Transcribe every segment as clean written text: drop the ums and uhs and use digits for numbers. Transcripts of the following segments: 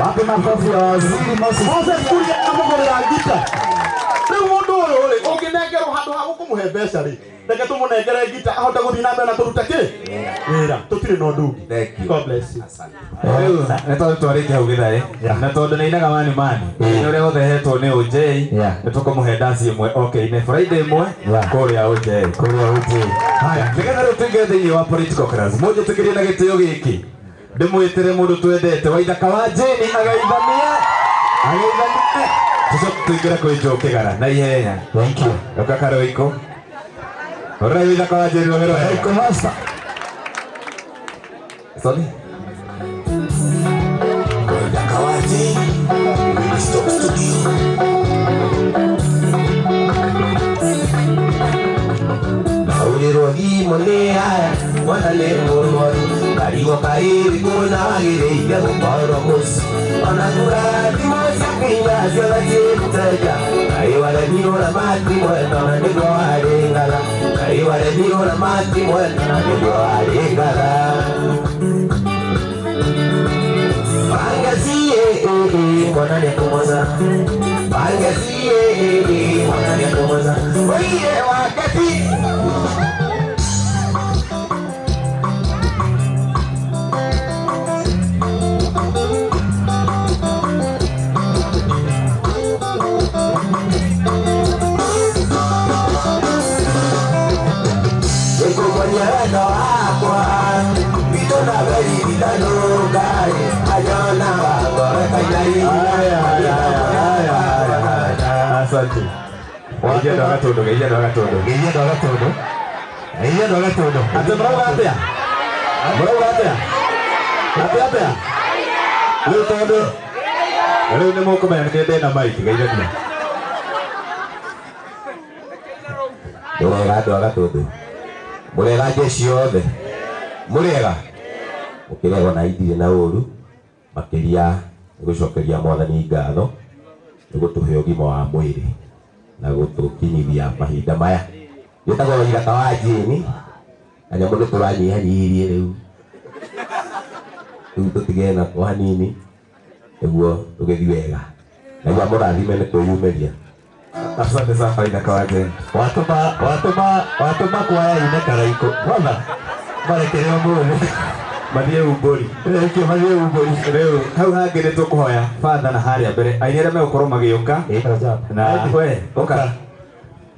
Wapi makofi ya Waziri Moses? Moses Kuria amũgũrĩra ngita. Rĩu mũndũ ũyũ rĩ, ũngĩnengerwo handũ ha gũkũmũhe mbeca rĩ, reke tũmũnengere ngita ahote gũthiĩ na mbere na kũruta kĩ wĩra. Tũtirĩ na ũndũ ũngĩ. Thank you. God bless you. Asante. Rĩu nĩ tondũ twarĩkia hau gĩthaĩ na tondũ nĩ inaga mani mani nĩ ũrĩa wothe hetwo nĩ OJ, nĩ tũkũmũhe ndaci ĩmwe okay-inĩ Friday ĩmwe kũrĩa OJ. Kũrĩa OJ. Haya, nĩgetha rĩu tũingĩre thĩinĩ wa political class, mũnjĩtĩkĩrie na gĩtĩo gĩkĩ ndĩmwĩtĩre mũndũ twendete Waithaka wa Jane agaithanie agaithanie, tũcoke tũingĩre kwĩ Joe Kĩgara na ihenya. Thank you. Ũka Karoiko ũrĩa Waithaka wa Jane ũhero wega. Karoiko master. Sorry. Waithaka wa Jane, Minister Studio. Ndaũrĩrwo thimũ nĩ aya mwana nĩ mũrwaru, ngarigwo kaĩrĩ kũna wagĩrĩire gũkorwo mũciĩ, ona kura thimũ ciakinya ciothe ciĩ mũteja, kaĩ waremirwo na mati mwena na nĩguo warĩ ng'ara, kaĩ waremirwo na mati mwena na nĩguo warĩ ng'ara. Bangazie mwana nĩakũmoza, bangazie mwana nĩakũmoza, oiye wakati. Nĩngũkuonia wendo wakwa witũ na weririkano Ngai anyona wangore Haya, haya, haya, haya. Asante. Geithia andũ a Gatũndũ, geithia andũ a Gatũndũ. Geithia andũ a Gatũndũ. Geithia andũ a Gatũndũ. Atĩ mũrauga atĩa? Mũrauga atĩa? Atĩ atĩa? Rĩu tondũ rĩu nĩ mũkũmenya nĩ ndĩna mic, geithania. Mũrega andũ a Gatũndũ, mũrega jeshi yothe, mũrega mũkĩregwo na indirĩ na ũru makĩria nĩ gũcokeria mwathani ngatho nĩ gũtũhe ũgima wa mwĩrĩ na gũtũkinyithia mahinda maya. Njĩtagwo Waithaka wa Jane, kanyamũ nĩ tũranyihanyihirie rĩu, rĩu tũtige nako hanini nĩguo tũgĩthiĩ wega. Ngai amũrathime nĩ kwĩyumĩria. Asante sana Waithaka wa Jane. Watũma watũma watũma kwaya ine Karaikũ. Wona? Marekere ũmũthĩ. Mathiĩ umbũri. Thank you, mathiĩ umbũri. Rĩu hau hangĩ nĩ tũkũhoya father na harĩa mbere aini arĩa megũkorwo magĩũka na we ũka.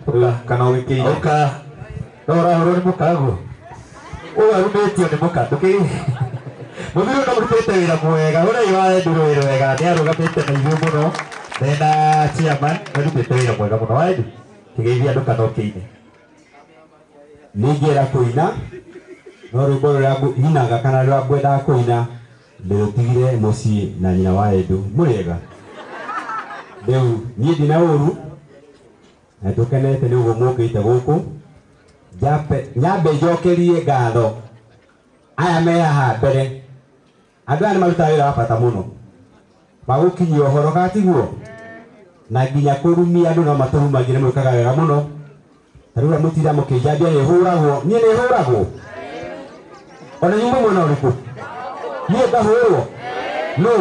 Rĩu kana ũgĩkĩine. Ũka. No ũrahũrwo nĩ mũkaguo. Ũyũ arumĩtio nĩ mũka. Ndũkĩ mũthuri ũyũ ũrutĩte wĩra mwega, ũrĩa wa Enduro wĩra wega, nĩ arũgamĩte na ithuĩ mũno mena chairman, marutĩte wĩra mwega mũno. Wa Edu, kĩgeithia andũ kana ũkĩine. Ningĩenda kũina no rwĩmbo rũrĩa nyinaga kana rũrĩa ngwendaga kũina ndĩrũtigire mũciĩ na nyina wa Edu. Mũrĩega? Rĩu niĩ ndina ũru na tũkenete nĩ ũguo mũkĩte gũkũ. Nyambe njokerie ngatho aya me haha mbere. Andũ aya nĩ marutaga wĩra wa bata mũno wa gũkinyia ũhoro, kana tiguo? Na nginya kũrumia andũ no matũrumagie, nĩ mwĩkaga wega mũno. Ta rĩu mũtinda mũkĩnjambia nĩ hũragwo, niĩ nĩ hũragwo. Ona inyuĩ mwena ũrĩkũ? Niĩ ngahũrwo? Nũ?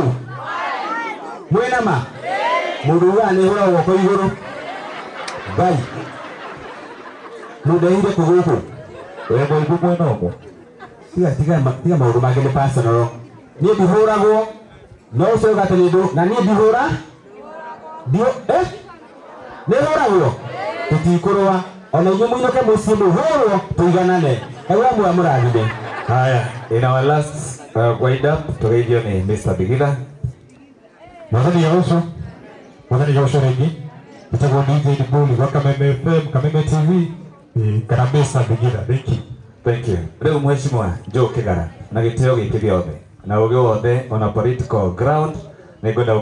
Mwĩna ma? Mũndũ ugaga nĩ hũragwo guoko igũrũ. Ngai. Mũndehire kũ gũkũ? We mũigu mwena ũmwe. Tiga, tiga, tiga maũndũ mangĩ nĩ personal. Niĩ ndihũragwo. No ũcio uga atĩ nĩ ndũ, na niĩ ndihũra? Ndio, eh? Nĩ hũragwo? Tũtikũrũa. Ona inyuĩ mũinũke mũciĩ mũhũrwo tũiganane. Ngai amwe amũrathime. Haya, in our last wind up tũgeithio nĩ Mr. Bigitha. Mwathani Yahushu, Mwathani Yahushu rĩngĩ. Njĩtagwo DJ Ndibuli wa Kameme FM, Kameme TV, kana Mr. Bigitha. Thank you. Thank you. Rĩu Mheshimiwa Joe Kĩgara na gĩtĩo gĩkĩ gĩothe na ũgĩ wothe on a political ground nĩ ngwenda